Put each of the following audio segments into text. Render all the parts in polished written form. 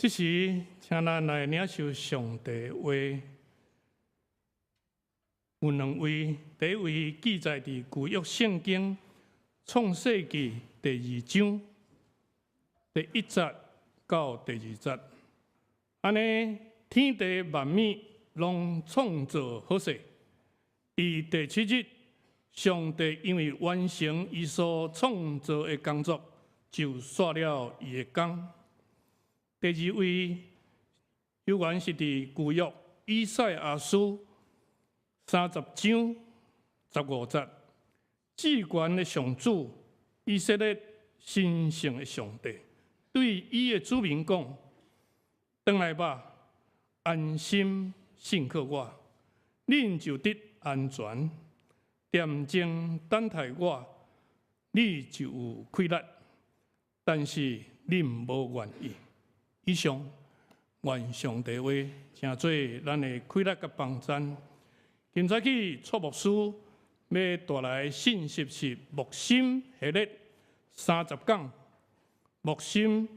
這時，請咱來領受上帝話。有兩位，第一位記載佇舊約聖經創世記第二章第一節到第二節。按呢，天地萬物攏創造好勢。佇第七日，上帝因為完成伊所創造的工作，就煞了伊的工。第二位，猶原是佇舊約以賽亞書30章15節，至懸的上主，以色列神聖的上帝，對伊的子民講：轉來吧，安心信靠我，恁就得安全；恬靜等待我，你就有氣力。但是恁無願意。以上，願上帝話，成做咱的氣力佮幫贊。今早起，蔡牧師欲帶來信息是牧心系列三十講，牧心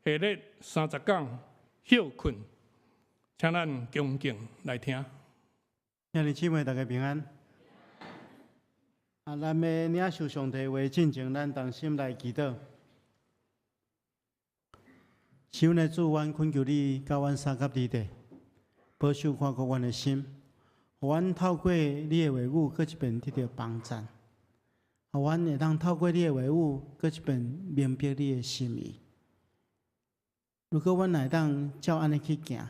系列三十講歇睏，請咱恭敬來聽。兄弟姊妹，大家平安。啊，咱欲領受上帝話進前，咱同心來祈禱。是阮的主，阮懇求你，佮阮相佮佇咧，保守看顧阮的心，予阮透過你的話語，閣一遍得著幫贊，予阮會當透過你的話語，閣一遍明白你的心意。如果阮會當照按呢去行，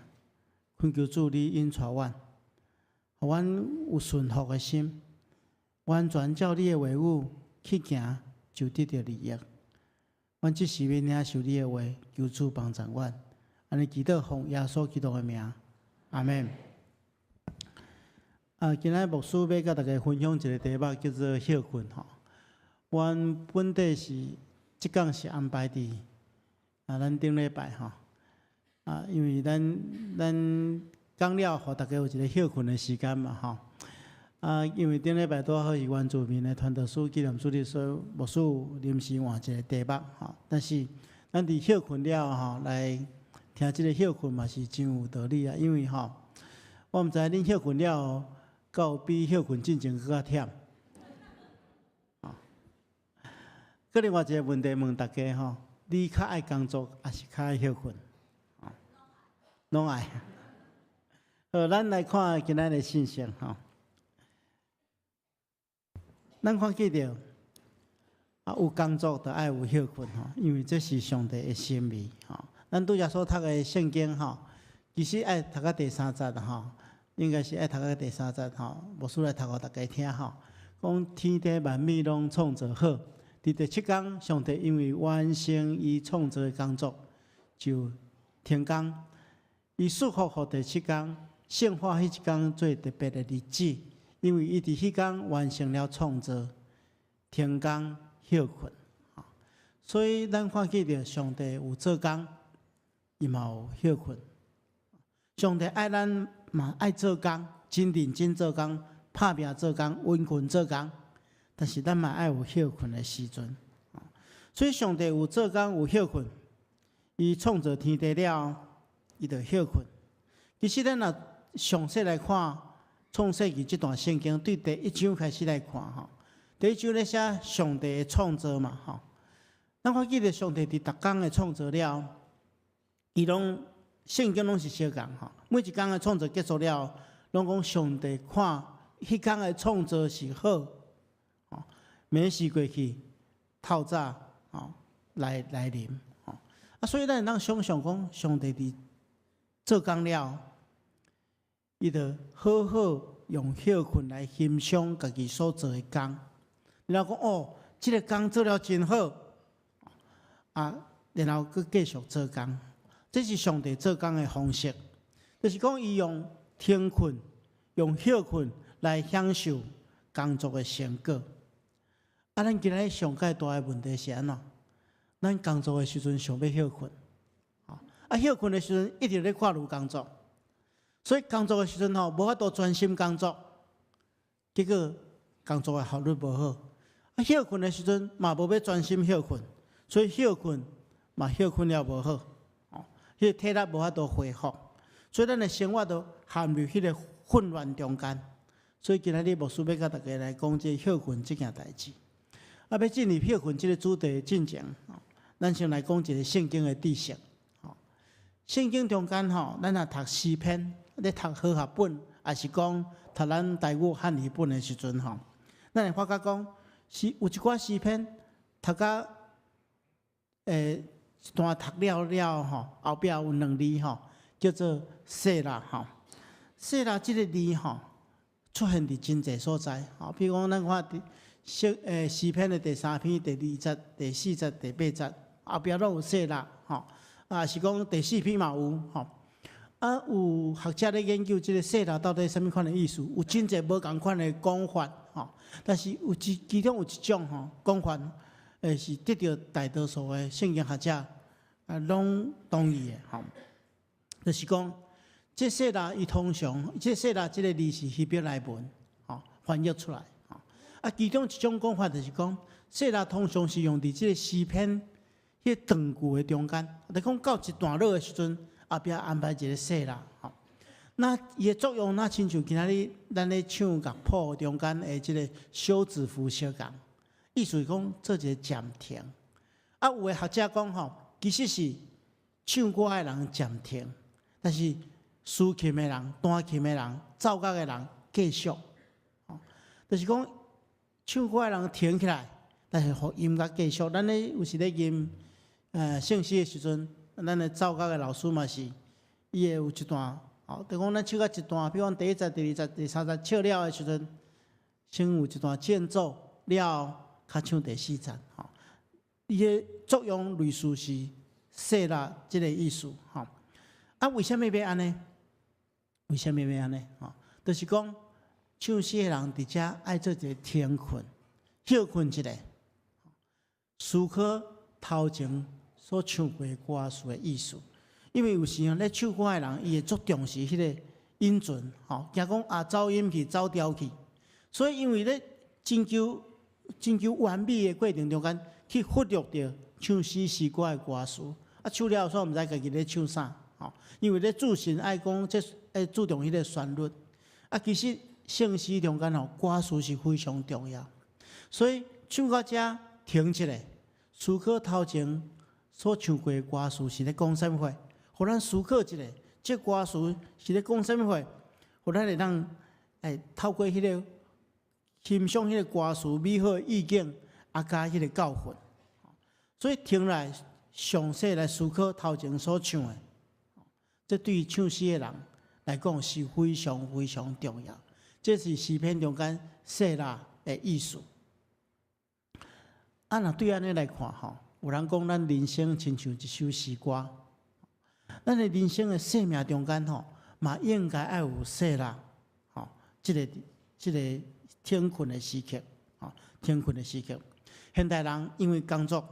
懇求主你引帶阮，予阮有順服的心，完全照你的話語去行，就得著利益。阮這時欲領受你的話，求主幫助阮。按呢祈禱奉耶穌基督的名，阿們。啊，今仔牧師欲佮大家分享一个題目，叫做歇睏吼。阮本底是這工是安排佇咱頂禮拜吼。啊，因為咱講了，予大家有一个歇睏的時間嘛吼。啊，因為頂禮拜拄好是原住民的傳道師紀念主日，所以牧師臨時換一个題目吼。但是咱佇歇睏了吼，來聽這个歇睏嘛是真有道理啊。因為吼，我毋知恁歇睏了後，敢有比歇睏進前閣較忝。吼，閣另外一个問題問大家吼，你較愛工作，抑是較愛歇睏？攏愛。好，咱來看今仔的信息吼。咱看見著啊，有工作就愛有歇睏吼，因為這是上帝的心意吼。咱拄才所讀的聖經吼，其實愛讀到第三節吼，應該是愛讀到第三節吼。牧師來讀予大家聽吼，講天地萬物攏創造好，佇第七工，上帝因為完成伊創造的工作，就停工。伊賜福予第七工，聖化彼一工做特別的日子。因為伊佇彼工完成了創造，停工歇睏，所以咱看見著上帝有做工，伊嘛有歇睏。上帝愛咱嘛愛做工，真認真做工，拍拚做工，殷勤做工，但是咱嘛愛有歇睏的時陣。所以上帝有做工有歇睏，伊創造天地了，伊就歇睏。其實咱若詳細來看創世記這段聖經，對第一章開始來看吼，第一章咧寫上帝的創造嘛吼。咱還記得上帝佇逐工的創造了，伊攏聖經攏是相仝吼。每一工的創造結束了，攏講上帝看彼工的創造是好，吼，暝時過去，透早吼來臨吼。啊，所以咱會當想像講，上帝佇做工了，伊就好好用歇睏來欣賞家己所做的工，然後講哦，這个工做了真好，啊，然後閣繼續做工。這是上帝做工的方式，就是講伊用停睏、用歇睏來享受工作的成果。啊，咱今仔日上蓋大的問題是按怎？咱工作的時陣想欲歇睏，啊，歇睏的時陣一直咧看愈工作。所以工作的時陣吼，無法度專心工作，結果工作的效率無好。啊，歇睏的時陣嘛無欲專心歇睏，所以歇睏嘛歇睏了無好，哦，彼個體力無法度恢復，所以咱的生活都陷入彼個混亂中間。所以今仔日牧師欲共大家來講這歇睏這件代誌。啊，欲進入歇睏這个主題進前，咱先來講一个聖經的知識。聖經中間吼，咱若讀詩篇，咧讀和合本，抑是講讀咱台語漢語本的時陣吼，咱會發覺講，是有一寡詩篇讀甲一段讀了了吼，後壁有兩字吼，叫做セラ吼。セラ這个字吼，出現佇真濟所在，吼，比如講咱看佇詩篇的第三篇第二節、第四節、第八節，後壁攏有セラ吼，啊是講第四篇嘛有吼。啊，有學者咧研究這个セラ到底啥物款的意思，有真濟無仝款的講法吼。但是其中有一種吼講法，是得著大多數的聖經學者啊攏同意的吼。就是講，這セラ伊通常，這セラ這个字是希伯來文吼翻譯出來吼。啊，其中一種講法就是講，セラ通常是用佇這个詩篇彼長句的中間，就講到一段落的時陣，後壁安排一个セラ吼。那伊的作用，若親像今仔日咱咧唱樂譜中間的這个休止符相仝，意思是講做一个暫停。啊，有的學者講吼，其實是唱歌的人暫停，但是司琴的人、彈琴的人、奏樂的人繼續。就是講唱歌的人停起來，但是予音樂繼續。咱咧有時咧吟聖詩的時陣，咱的奏樂的老師嘛是，伊會有一段，吼，就講咱唱到一段，比如講第一節、第二節、第三節唱了的時陣，先有一段間奏了後，較唱第四節，吼。伊的作用類似是セラ這个意思，吼。啊，為啥物欲按呢？為啥物欲按呢？吼，就是講唱詩的人佇遮愛做一个停睏、歇睏一下，思考頭前所唱過的歌詞的意思。因為有時候咧唱歌的人，伊會足重視彼个音準，吼，驚講啊走音去、走調去。所以因為咧追求完美的過程中間，去忽略著唱詩詩歌的歌詞，啊唱了後煞毋知家己咧唱啥，吼，因為咧注神愛講這愛注重彼个旋律，啊其實聖詩中間吼歌詞是非常重要，所以唱到遮停一下，思考頭前所唱過的歌詞是咧講啥物話，予咱思考一下，這歌詞是咧講啥物話，予咱會當會透過彼个欣賞彼个歌詞美好的意境，啊佮彼个教訓。所以停來詳細來思考頭前所唱的，這對於唱詩的人來講是非常非常重要。這是詩篇中間セラ的意思。啊，若對按呢來看吼，有人講咱人生親像一首詩歌，咱的人生的生命中間吼，嘛應該愛有セラ，吼，這个停睏的時刻，吼，停睏的時刻。現代人因為工作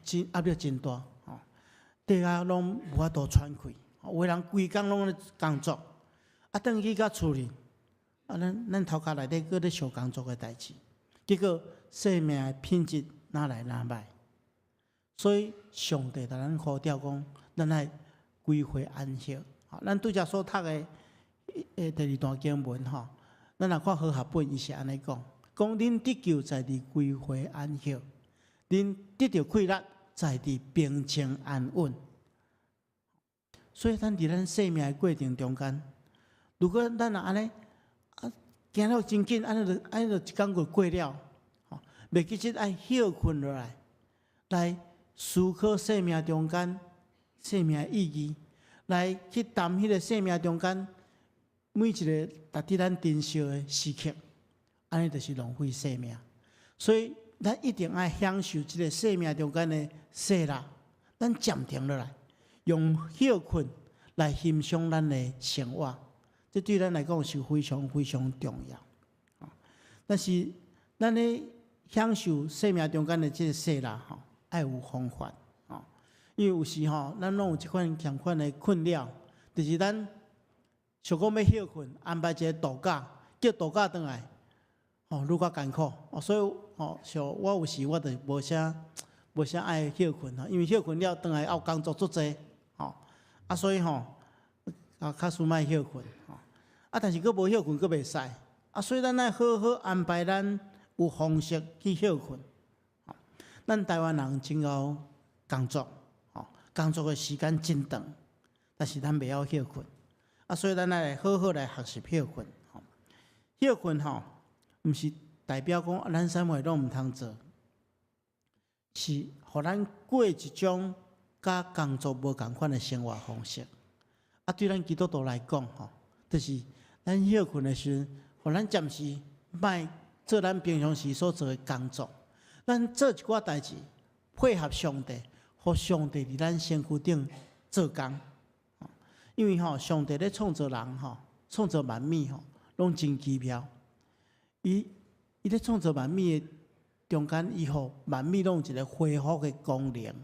真壓力真大，吼，大家攏無法度喘氣，有的人規工攏咧工作，啊，轉去到厝裡，啊，咱頭殼內底閣咧想工作的代誌，結果生命的品質愈來愈䆀。所以上帝共咱呼召講，咱愛歸回安息。咱拄才所讀的第二段經文吼，咱若看和合本，伊是按呢講，講恁得救在佇歸回安息，恁得著氣力在佇平靜安穩。所以咱佇咱生命的過程中間，如果咱若按呢啊，行了真緊，按呢就一工就過了，吼，袂記得愛歇睏落來，來思考生命中間生命的意義，來去談彼个生命中間每一個值得咱珍惜的時刻，按呢就是浪費生命。所以咱一定愛享受這个生命中間的セラ，咱暫停落來，用歇睏來欣賞咱的生活，這對咱來講是非常非常重要。但是咱咧享受生命中間的這个セラ吼，愛有方法吼，因為有時吼，咱攏有這款仝款的困擾，就是咱想講欲歇睏，安排一个度假，叫度假轉來，吼，愈較艱苦。所以吼，像我有時我就無啥愛歇睏吼，因為歇睏了轉來還有工作足濟，吼。啊，所以吼，啊，較輸莫歇睏吼。啊，但是閣無歇睏，閣袂使。啊，所以咱愛好好安排咱有方式去歇睏。咱台灣人真𠢕工作，吼，工作的時間真長，但是咱袂曉歇睏。啊，所以咱愛來好好來學習歇睏。吼，歇睏吼，毋是代表講咱啥物攏毋通做，是予咱過一種佮工作無仝款的生活方式。啊，對咱基督徒來講，吼，就是咱歇睏的時陣，予咱暫時莫做咱平常時所做的工作，咱做一寡代誌，配合上帝，予上帝佇咱身軀頂做工。因為吼，上帝咧創造人吼，創造萬物吼，攏真奇妙。伊咧創造萬物的中間，伊予萬物攏有一個恢復的功能。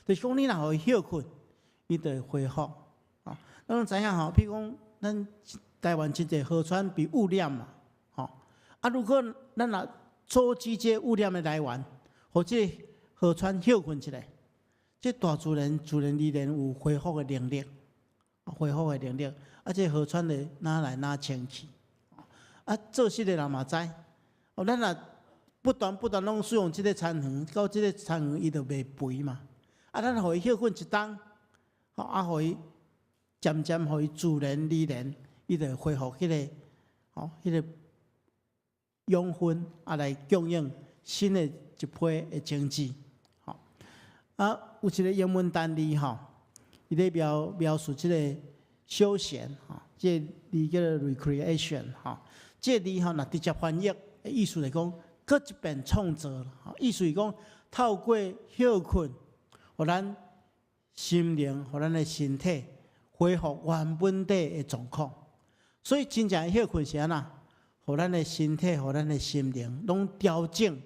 就是講，你若予伊歇睏，伊就會恢復。咱攏知影吼，比如講，咱台灣真濟河川被污染嘛，吼。啊，如果咱若阻止這個污染的來源，予這個河川歇睏一下，這大自然自然而然有恢復的能力，恢復的能力。啊，這個河川會愈來愈清氣。啊，做事的人嘛知，哦，咱若不斷不斷攏使用這個田園，到這個田園伊就袂肥嘛。啊，咱予伊歇睏一冬，吼，啊，予伊漸漸予伊自然而然，伊就會恢復彼個，吼，彼個養分，啊，來供應新的一批的種子。吼，啊，有一個英文單字吼，伊咧描述這個休閒，吼，這個字叫做 recreation，吼，這個字吼，若直接翻譯，意思來講，閣一遍創造，吼，意思是講透過歇睏，予咱心靈，予咱的身體恢復原本底的狀況。所以真正的歇睏是按怎？予咱的身體，予咱的心靈，攏調整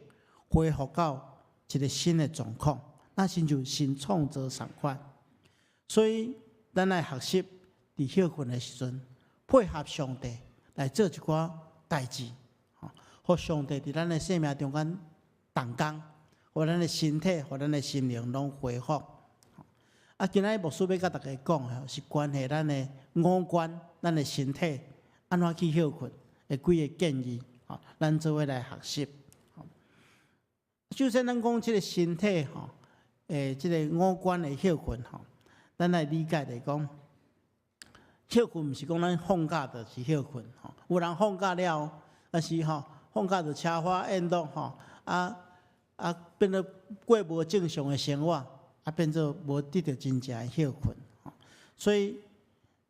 恢復到一個新的狀況，若親像新創造仝款。所以咱愛學習佇歇睏的時陣，配合上帝來做一寡代誌，吼，予上帝佇咱的生命中間動工，予咱的身體、予咱的心靈攏恢復。啊，今仔日牧師欲佮大家講的，是關係咱的五官、咱的身體按怎去歇睏的幾个建議，吼，咱做伙來學習。首先，咱講這个身體吼，這个五官的歇睏吼，咱來理解來講，歇睏毋是講咱放假就是歇睏吼，有人放假了，但是吼放假就奢華宴樂吼，啊變做過無正常的生活，啊變做無得著真正的歇睏。所以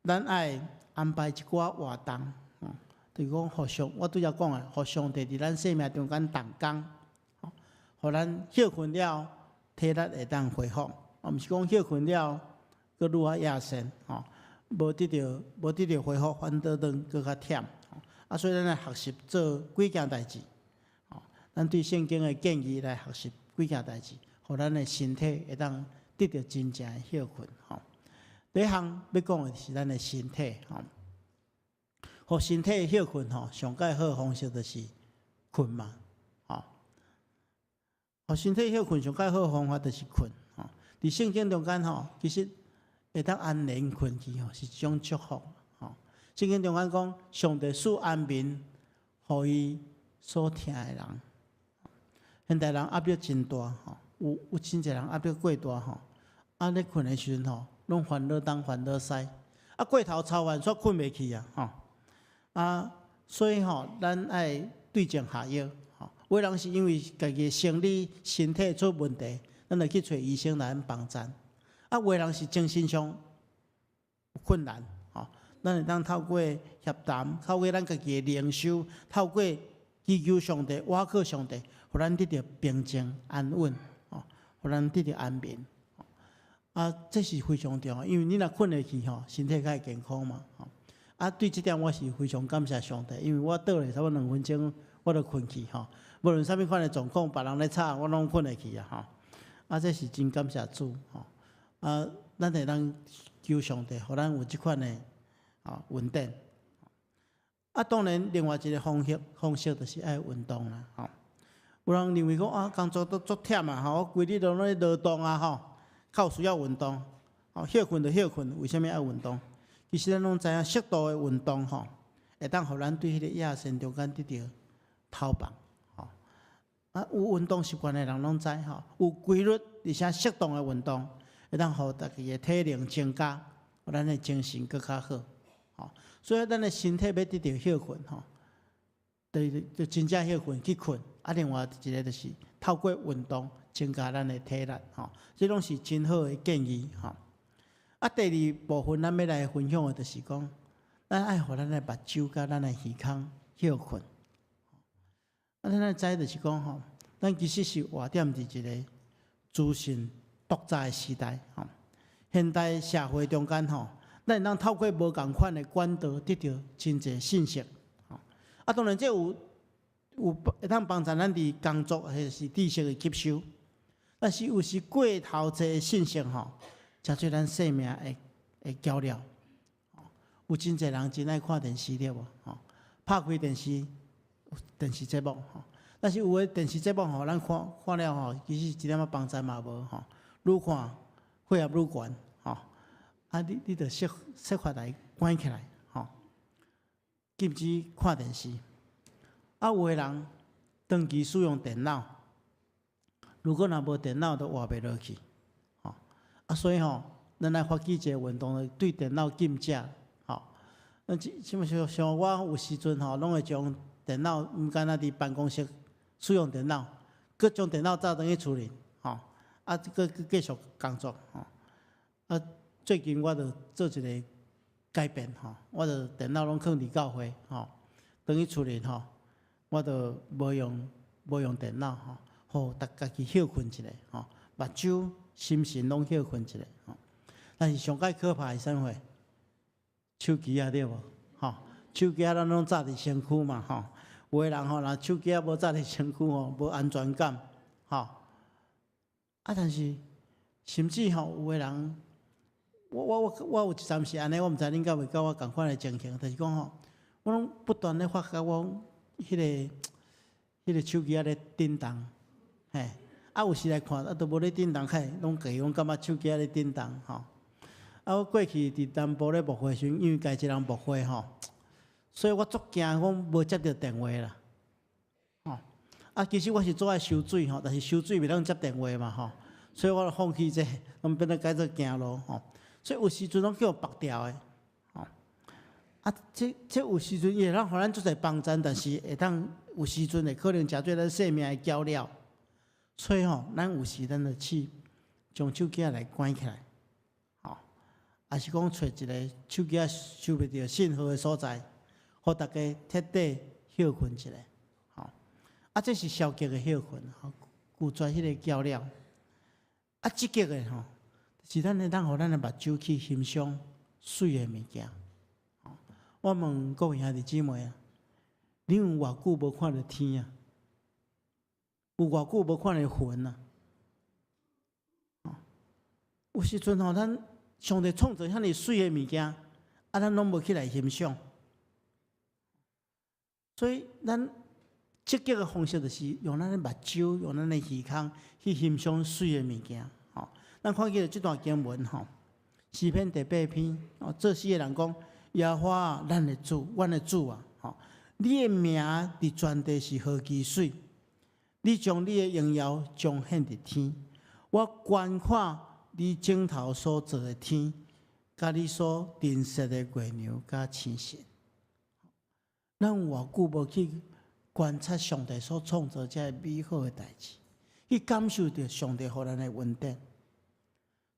咱愛安排一寡活動，就是講予上，我拄才講的，予上帝佇咱生命中間動工，予咱歇睏了，體力會當恢復，毋是講歇睏了，閣愈較野性，吼，無得著恢復，反倒轉閣較忝。啊，所以咱來學習做幾件代誌，吼，咱對聖經的建議來學習幾件代誌，予咱的身體會當得著真正的歇睏，吼。第一項欲講的是咱的身體，吼，予身體歇睏，吼，上蓋好的方式就是睏嘛，吼。予身體歇睏上蓋好的方法就是睏，吼。佇聖經中間，吼，其實會當安然睏去，吼，是一種祝福，吼。聖經中間講，上帝賜安眠，予伊所疼的人。現代人壓力真大，吼，有真濟人壓力過大，吼，啊咧睏的時陣，吼，攏煩惱東煩惱西，啊過頭操煩，煞睏袂去啊，吼。啊，所以吼，咱愛對症下藥，吼。有的人是因為家己的生理身體出問題，咱就去揣醫生來幫贊。啊，有的人是精神上有困難，吼，咱會當透過協談，透過咱家己的靈修，透過祈求上帝、倚靠上帝，予咱得著平靜安穩，吼，予咱得著安眠。啊，這是非常重要，因為你若睏會去吼，身體較會健康嘛。吼，啊，對這點我是非常感謝上帝，因為我倒咧差不多2分鐘，我就睏去吼。無論啥物款的狀況，別人咧吵，我攏睏會去啊！吼，啊，這是真感謝主吼。啊，咱會當求上帝，予咱有這款的吼恩典。啊，當然，另外一个方式就是愛運動啦，吼。有人認為講啊，工作都足忝啊，吼，我規日攏咧勞動啊，吼，較有需要運動。吼，歇睏就歇睏，為啥物愛運動？其實咱攏知影，適度的運動吼，會當予咱對彼個亞神中間得著透放。吼，啊，有運動習慣的人攏知吼，有規律而且適當的運動，會當予家己的體能增加，予咱的精神閣較好。吼，所以咱的身體欲得著歇睏吼，就真正歇睏去睏。啊，另外一个就是透過運動增加咱的體力，吼，這攏是真好的建議，吼。啊，第二部分咱欲來分享的，就是講，咱愛予咱的目睭佮咱的耳孔歇睏。啊，咱愛知就是講吼，咱其實是活踮佇一個資訊爆炸的時代，吼。現代社會中間吼，咱會當透過無仝款的管道得著真濟信息，吼。啊，當然這有會當幫助咱佇工作或者是知識的吸收，但是有時過頭濟的信息吼，成做咱生命的攪擾。有真濟人真愛看電視對無？吼，拍開電視，電視節目吼，但是有的電視節目吼，咱看看了吼，其實一點仔幫助嘛無吼。愈看血壓愈懸吼，啊你著設設法來關起來吼，禁止看電視。啊，有的人長期使用電腦，如果若無電腦，就活袂落去。吼，啊，所以吼，咱愛發起一个運動，對電腦禁食。吼，咱像像像我有時陣吼，攏會將電腦毋敢若佇辦公室使用電腦，閣將電腦載轉去厝裡，吼，啊，閣閣繼續工作，吼。啊，最近我就做一个改變，吼，我就電腦攏囥佇教會，吼，轉去厝裡吼，我就無用電腦，吼，予家己歇睏一下，吼，目睭、心神攏歇睏一下，吼。但是上蓋可怕是啥貨？手機仔對無？吼，手機仔咱攏紮佇身軀嘛，吼。有的人吼，若手機仔無紮佇身軀吼，無安全感，吼。啊，但是甚至吼，有的人，我有一陣時按呢，我毋知恁敢會佮我仝款的情形，就是講吼，我攏不斷咧發覺我彼個手機仔咧震動，嘿，啊有時來看，啊都無咧震動，較會攏家己攏感覺手機仔咧震動，吼。啊，我過去佇南部咧牧會時陣，因為家己一人牧會吼，所以我足驚講無接著電話啦，吼。啊，其實我是足愛收水吼，但是收水袂當接電話嘛吼，所以我就放棄這個，攏變做改做行路吼。所以有時陣攏叫縛掉的，吼。啊，這有時陣伊會當予咱足濟幫助，但是會當有時陣會可能成做咱生命的攪擾。所以吼，咱有時咱就試將手機仔來關起來，吼，抑是講揣一个手機仔收袂著信號的所在，予大家徹底歇睏一下，吼。啊，這是消極的歇睏，吼，拒絕彼个攪擾。啊，積極的吼，是咱會當予咱的目睭去欣賞媠的物件。我問各位兄弟姊妹啊，你有偌久無看著天啊？有偌久無看著雲啊？有時陣吼，咱上帝創造遐爾媠的物件，啊，咱攏無起來欣賞。所以，咱積極的方式就是用咱的目睭，用咱的耳孔去欣賞媠的物件。吼，咱看見這段經文吼，詩篇第八篇，哦，作詩的人講：耶和華咱的主，阮的主啊！吼，你的名佇全地是何其媠！你將你的榮耀彰顯佇天。我觀看你指頭所造的天，佮你所陳設的月娘佮星辰。咱有偌久無去觀察上帝所創造這个美好的代誌，去感受著上帝予咱的恩典。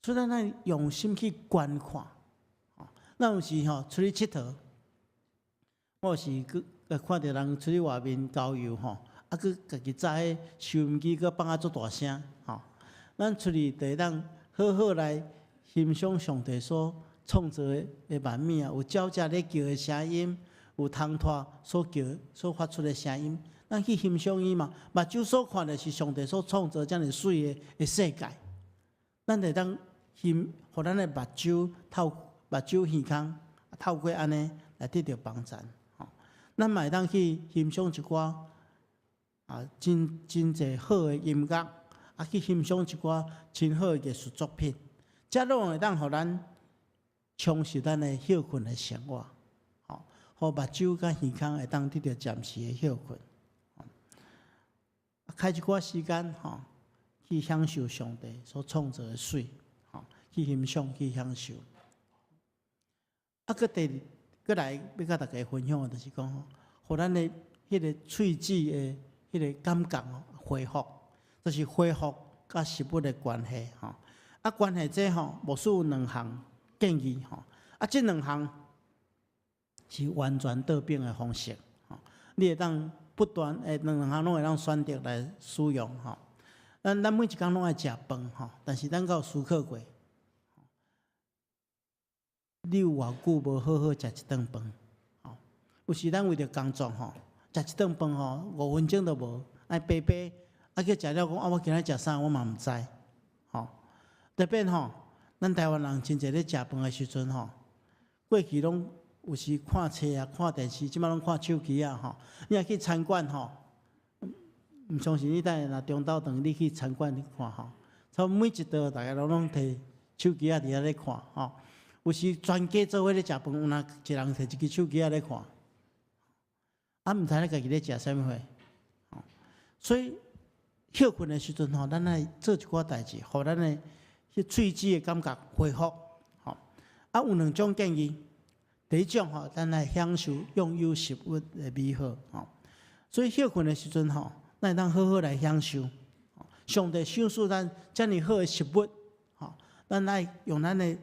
所以咱愛用心去觀看。咱有時吼出去𨑨迌，我有時閣看著人出去外面郊遊吼，啊，閣家己載彼收音機，閣放啊足大聲吼。咱出去就會當好好來欣賞上帝所創造的萬物啊，有鳥隻咧叫的聲音，有蟲蟥所叫所發出的聲音，咱去欣賞伊嘛。目睭所看的是上帝所創造遮爾媠的世界，咱就會當欣，予咱的目睭透目睭耳孔透過按呢來得著幫助。吼，咱嘛會當去欣賞一寡啊，真真濟好的音樂，啊，去欣賞一寡真好的藝術作品。這攏會當予咱充實咱的歇睏的生活，吼，予目睭佮耳孔會當得著暫時的歇睏。開一寡時間，吼，去享受上帝所創造的媠，吼，去欣賞，去享受。啊，閣第二，閣來欲佮大家分享的，就是講，予咱的彼个喙齒的彼个感覺恢復，就是恢復佮食物的關係，吼。啊，關係這吼，牧師有兩項建議，吼。啊，這兩項是完全倒反的方式，吼。你會當不斷會兩項攏會當選擇來使用，吼。咱每一工攏愛食飯，吼，但是咱敢有思考過，你有偌久無好好食一頓飯？吼，有時咱為著工作，吼，食一頓飯吼，5分鐘都無，愛白白，啊去食了講啊，我今仔食啥我嘛毋知，吼。特別吼，咱台灣人真濟咧食飯的時陣吼，過去攏有時看冊啊、看電視，這擺攏看手機啊，吼。你若去餐館吼，毋相信你等下若中晝頓你去餐館去看吼，差不多每一桌大家攏攏提手機仔佇遐咧看吼。有時全家做伙咧食飯，有若一人提一支手機仔咧看，啊，毋知咧家己咧食啥物貨。所以歇睏的時陣吼，咱愛做一寡代誌，予咱的彼喙齒的感覺恢復。吼，啊，有兩種建議。第一種吼，咱來享受擁有食物的美好。吼，所以歇睏的時陣吼，咱會當好好來享受。上帝賞賜咱遮爾好的食物，吼，咱愛用咱的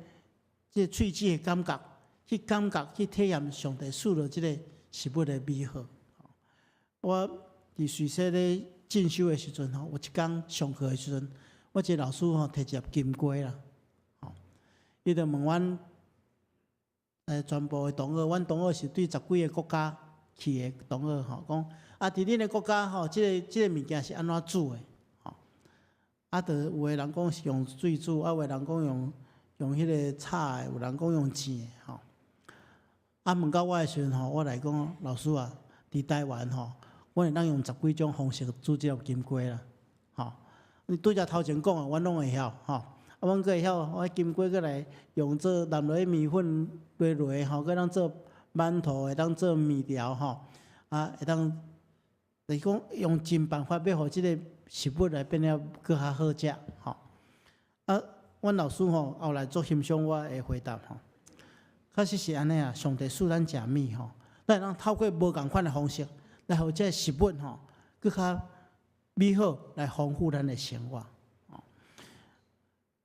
這喙齒的感覺去感覺去體驗上帝賜予這个食物的美好。我佇瑞士咧進修的時陣吼，有一工上課的時陣，我一個老師吼提一粒金瓜啦，吼，伊就問阮全部的同學，阮同學是對十幾个國家去的同學吼，講啊，佇恁的國家吼，這個物件是按怎煮的？吼，啊，就有的人講是用水煮，啊，有的人講用彼个炒的，有人講用煎的，吼。啊，問到我的時陣吼，我來講老師啊，佇台灣吼，阮會當用十幾種方式煮這粒金瓜啦，吼。你拄才頭前講的，阮攏會曉，吼。啊，阮閣會曉，我金瓜閣來用做淋落去麵粉落落吼，閣當做饅頭，會當做麵條，吼。啊，會當就是講用盡辦法欲予這个食物來變了閣較好食，吼。啊，阮老師吼後來足欣賞我的回答吼。確實是按呢啊，上帝賜咱食物吼，咱會當透過無仝款的方式來予這个食物吼，閣較美好，來豐富咱的生活。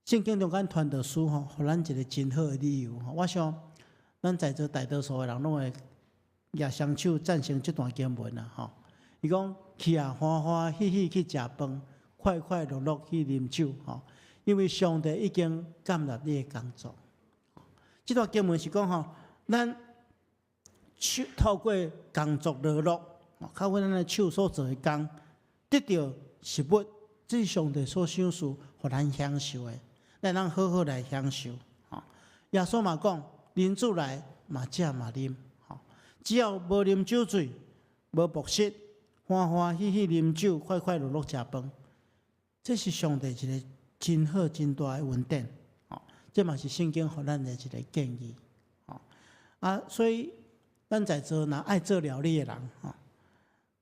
聖經中間傳道書吼，予咱一个真好的理由吼。我想，咱在座大多數的人攏會舉雙手贊成這段經文啦吼。伊講去啊，歡歡喜喜去食飯，快快樂樂去啉酒吼，因為上帝已經接納你的工作。這段經文是講吼，咱手透過工作勞碌，透過咱的手所做的工，得著食物，這是上帝所賞賜，予咱享受的，咱通好好來享受。吼，耶穌嘛講，人子來嘛食嘛啉，吼，只要無啉酒醉，無暴食，歡歡喜喜啉酒，快快樂樂食飯，這是上帝一个真好真大的恩典。吼，這嘛是聖經予咱的一个建議。吼，啊，所以咱在座若愛做料理的人，吼，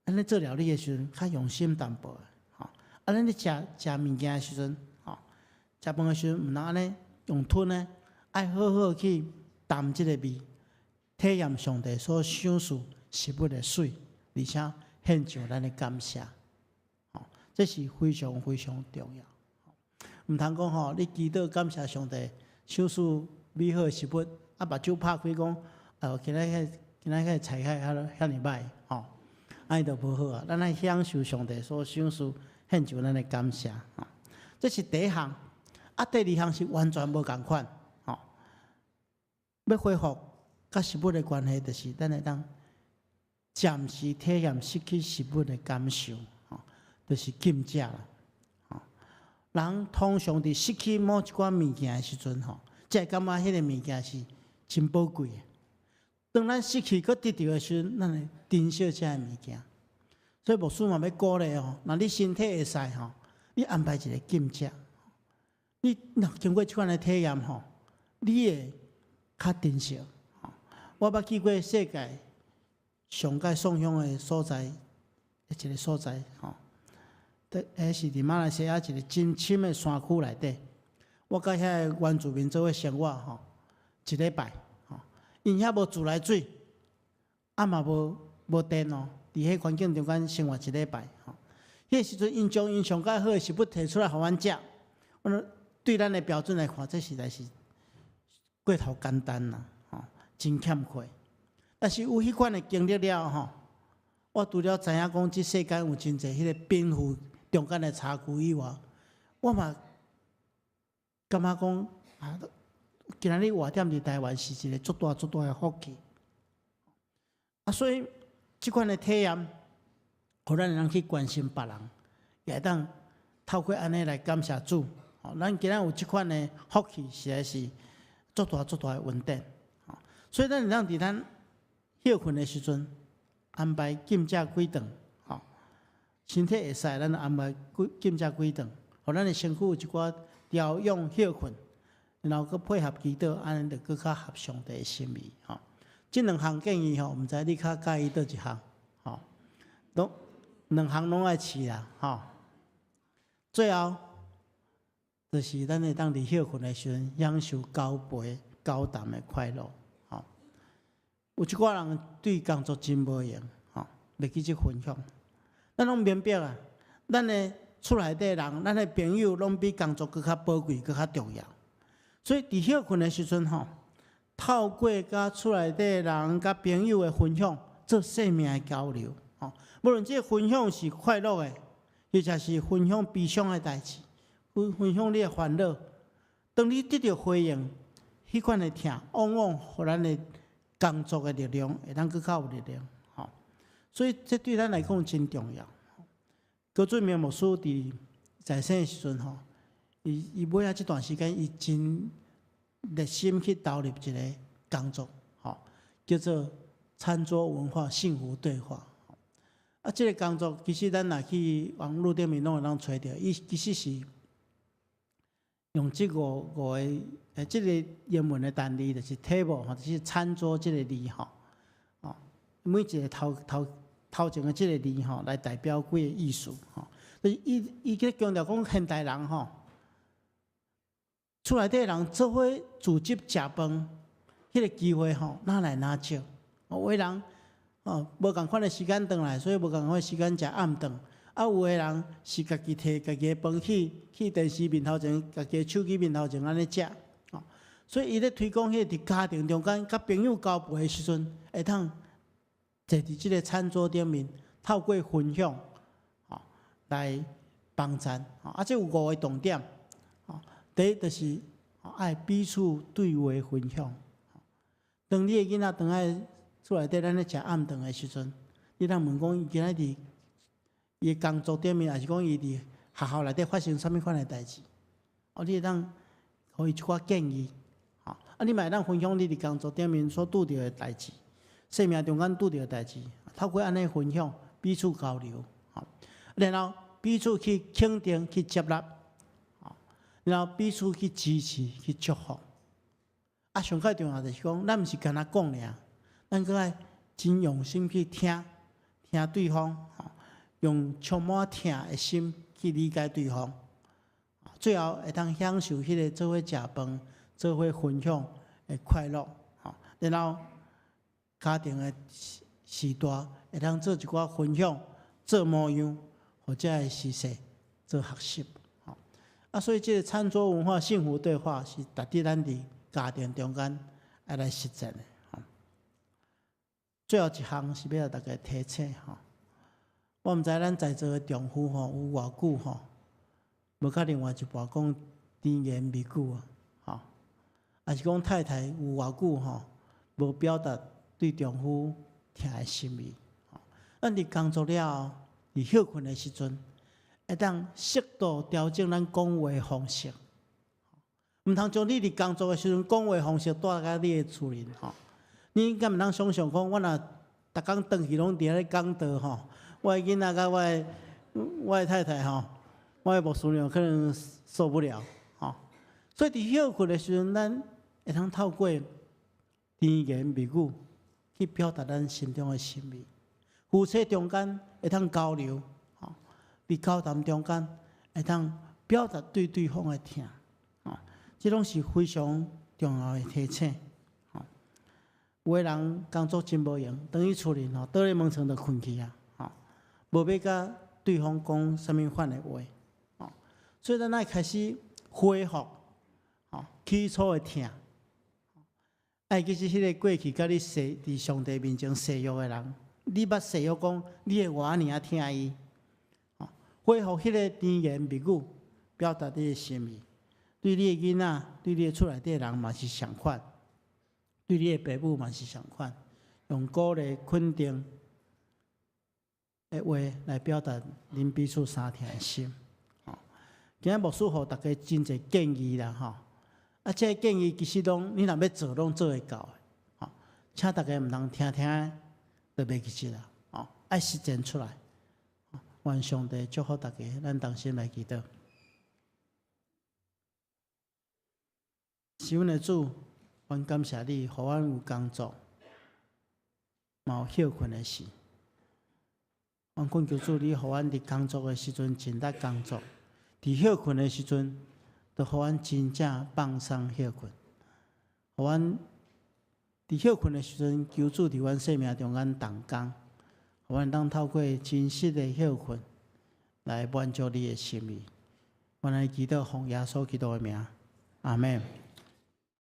咱咧做料理的時陣，較用心淡薄，吼。啊，咱咧食食物件的時陣，吼，食飯的時陣，毋通按呢用吞的，愛好好去啖這个味，體驗上帝所賞賜食物的媠，而且獻上咱的感謝，吼，這是非常非常重要。毋通講吼，你祈禱感謝上帝賞賜美好的食物，啊，目睭拍開講，哦，今仔彼菜遐遐爾歹，吼，按呢就無好啊。咱愛享受上帝所賞賜，獻上咱的感謝，吼。這是第一項，啊，第二項是完全無仝款，吼。欲恢復佮食物的關係，就是咱會當暫時體驗失去食物的感受，吼，就是禁食啦。吼，人通常佇失去某一寡物件的時陣，吼，才會感覺彼个物件是真寶貴的。當咱失去閣得著的時陣，咱會珍惜這个物件。所以牧師嘛欲鼓勵吼，若你身體會使吼，你安排一个禁食，你若經過這款的體驗吼，你會較珍惜。我捌去過世界上蓋送香的所在，一個所在吼，彼是佇馬來西亞一個真深的山區內底。我佮遐个原住民做伙生活吼，一禮拜吼，𪜶遐無自來水，啊嘛無電哦，佇彼環境中間生活一禮拜吼。彼個時陣，𪜶將𪜶上蓋好的食物提出來予阮食，阮對咱的標準來看，這實在是過頭簡單啦，吼，真欠缺。但是有彼款的經歷了吼，我除了知影講這世間有真濟彼个貧富中間的差距以外，我嘛感覺講啊，今仔日活踮佇台灣是一個足大足大的福氣。啊，所以這款的體驗，予咱會當去關心別人，也會當透過按呢來感謝主。咱今仔有這款的福氣，實在是足大足大的恩典。所以咱會當佇咱歇睏的時陣，安排禁食幾頓，吼，身體會使，咱安排幾禁食幾頓，予咱的身軀有一寡調養歇睏，然後閣配合祈禱，按呢就閣較合上帝的心意。吼，這兩項建議吼，毋知你較佮意佗一項，吼，攏兩項攏愛試啦，吼。最後，就是咱會當佇歇睏的時陣，享受交陪交談的快樂。吼，有一寡人對工作真無閒，吼，袂記這分享。咱攏明白啊，咱的厝內底人，咱的朋友，攏比工作閣較寶貴、閣較重要。所以佇歇睏的時陣，吼，透過佮厝內底人、佮朋友的分享，做生命的交流，吼。無論這個分享是快樂的，或者是分享悲傷的代誌，分享你的煩惱。當你得著回應，彼款的疼，往往予咱的工作的力量會當閣較有力量，吼。所以這對咱來講真重要。高俊明牧師佇在生的時陣，吼，伊尾仔這段時間，伊真熱心去投入一個工作，吼，叫做餐桌文化幸福對話。啊，這個工作其實咱若去網路頂面攏會當揣著，伊其實是用這五個這個英文的單字，就是 table 吼，就是餐桌這個字吼，哦，每一個頭前的這個字吼，來代表幾個意思吼。就是伊去強調講現代人吼，厝內底人做伙組織食飯，彼個機會吼，哪來哪少？有的人哦，無仝款的時間轉來，所以無仝款的時間食暗頓。啊，有的人是家己提家己的飯去電視面頭前，家己的手機面頭前按呢食。哦，所以伊咧推廣彼個佇家庭中間，佮朋友交陪的時陣，會當坐佇這個餐桌頂面，透過分享，吼來幫贊。啊，這有五個重點。第一就是愛彼此對話分享。當你的囡仔轉來厝內底，咱咧食暗頓的時陣，你通問講伊今仔佇伊的工作頂面，抑是講伊佇學校內底發生啥物款的代誌？哦，你會當予伊一寡建議，吼，啊，你嘛會當分享你佇工作頂面所拄著的代誌，生命中間拄著的代誌，透過按呢分享，彼此交流，吼，然後彼此去肯定、去接納，吼，然後彼此去支持、去祝福。啊，上蓋重要就是講，咱毋是干焦講爾，咱閣愛真用心去聽，聽對方，吼，用充滿疼的心去理解對方，最後會當享受彼個做伙食飯、做伙分享的快樂，吼，然後家庭的時代會當做一寡分享、做模樣，或者是時勢做學習，吼。啊，所以這個餐桌文化幸福對話是值得咱佇家庭中間愛來實踐的。最後一項是欲共大家提醒吼，我毋知咱在座的丈夫吼有偌久吼，無佮另外一半講甜言蜜語啊，吼，抑是講太太有偌久吼，無表達對丈夫疼的心意。咱佇工作了後，佇歇睏的時陣，會當適度調整咱講話方式。毋通將你佇工作的時陣講話方式帶共你的厝裡吼。你敢會當想像講，我若逐工轉去攏佇遐咧講道吼，我的囡仔佮我的太太吼，我的牧師娘可能受不了吼。所以佇歇睏的時陣，咱會通透過甜言蜜語去表達咱心中的心意。夫妻中間會通交流，吼，佇交談中間會通表達對對方的疼，吼，這攏是非常重要的提醒。吼，有的人工作真無閒，轉去厝裡吼，倒咧門床就睏去啊，吼，無欲佮對方講啥物款的話，吼，所以咱愛開始恢復，吼，起初的疼。愛記是彼個過去佮你誓佇上帝面前誓約的人，你捌誓約講你會偌爾仔疼伊，吼，恢復彼個甜言蜜語，表達你的心意。對你的囡仔，對你的厝內底人嘛是相款，對你的爸母嘛是相款，用鼓勵肯定的話來表達恁彼此相疼的心。吼，今仔牧師予大家真濟建議啦，吼。啊，這個建議其實攏你若欲做，攏做會到的。吼，請大家毋通聽聽就袂記得啦。吼，愛實踐出來。願上帝祝福大家，咱同心來祈禱。是阮的主，阮感謝你，予阮有工作，嘛有歇睏的時。阮懇求主，你予阮佇工作的時陣盡力工作，佇歇睏的時陣，就予阮真正放鬆歇睏。予阮佇歇睏的時陣，求主佇阮生命中間動工，予阮當透過真實的歇睏來滿足你的心意。阮來祈禱，奉耶穌基督的名，阿們。